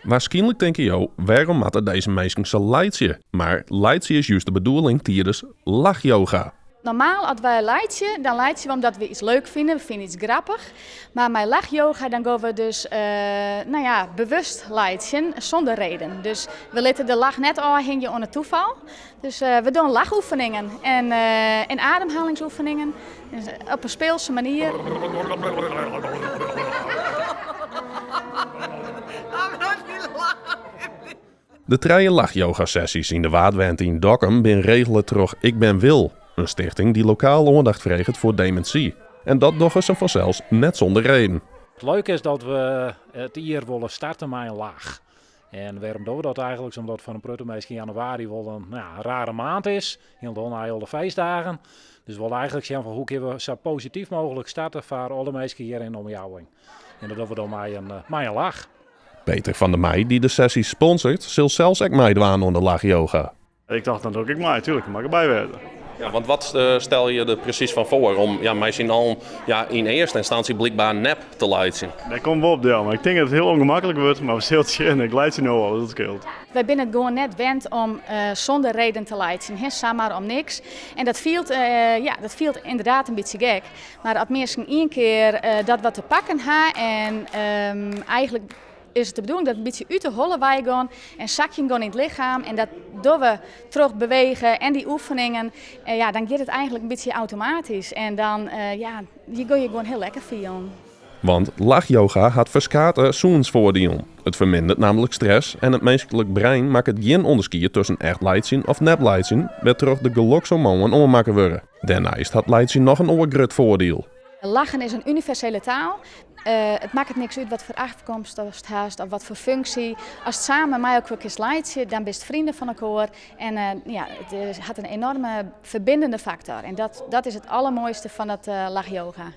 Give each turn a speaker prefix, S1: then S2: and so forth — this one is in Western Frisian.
S1: Waarskynlik tinke jo, wêrom moatte dizze minsken sa laitsje? Mar laitsje is just de bedoeling tidens lachyoga.
S2: Normaal as wy laitsje, dan laitsje we omdat we iets leuk fine, we fine iets grappich. Mar mei lachyoga dan gean we dus nou ja, bewust laitsjen sûnder reden. Dus we litte de lach net ôfhingje oan it tafal. Dus we dogge lachoefeningen en, en ademhalingsoefeningen dus op in speelse manier.
S1: De trije lachyoga-sessy's yn de Waadwente yn Dokkum binne regele troch Ik Ben Wil, in stichting dy't lokaal oandacht freget foar demintsy. En dat dogge se fansels net sûnder reden.
S3: It leuke is dat we it jier wolle starte mei in lach. En wêrom dogge we dat eigentlik? Omdat foar in protte minsken januari wol in, nou ja, rare maand is. Hielendal nei alle feestdagen. Dus we wolle eigentlik sjen fan hoe kinne we sa posityf mooglik starte foar alle minsken hjir yn de omjouwing. En dat dogge we dan mei in lach.
S1: Peter van der Meij, dy't de sessy sponsort, sil sels ek meidwaan oan de lachyoga.
S4: Ik tocht, dan doch ik mei, tuurlijk, moat ik derby wêze.
S1: Ja, want wat stel je der presys fan foar om ja, mei syn allen ja, yn earste ynstânsje blykber nep te laitsjen?
S4: Dêr komt wol op del, mar ik tink dat it hiel ûngemaklik wurdt, mar we sille it sjen. Ik laitsje no al, dus dat skeelt.
S2: Wy binne it gewoan net wend om sûnder reden te laitsjen, hè, samar om niks. En dat fielt, ja, dat fielt ynderdaad in bytsje gek. Mar as minsken ien kear dat wat te pakken ha en eigentlik is it de bedoeling dat in bytsje út de holle wei gean en sakjen gean yn it lichem en dat dogge we troch bewege en dy oefeningen, ja, dan giet it eigentlik in bytsje automatysk en dan ja, je gean je gewoan hiel lekker fielen.
S1: Want lachyoga hat ferskate sûnensfoardielen. It ferminderet nammentlik stress en it minsklik brein makket gjin ûnderskied tusken echt laitsjen of nep laitsjen, wêrtroch't de gelokshormoanen oanmakke wurde. Dêrneist hat laitsjen noch in oar grut foardiel.
S2: Lachen is in universele taal. It makket niks út wat foar afkomst ast hast of wat foar funksje. Ast samen mei elkoar kinst laitsje, dan bist vrienden fan elkoar. En ja, it hat in enorme ferbinende faktor. En dat is it allermoaiste fan dat lachyoga.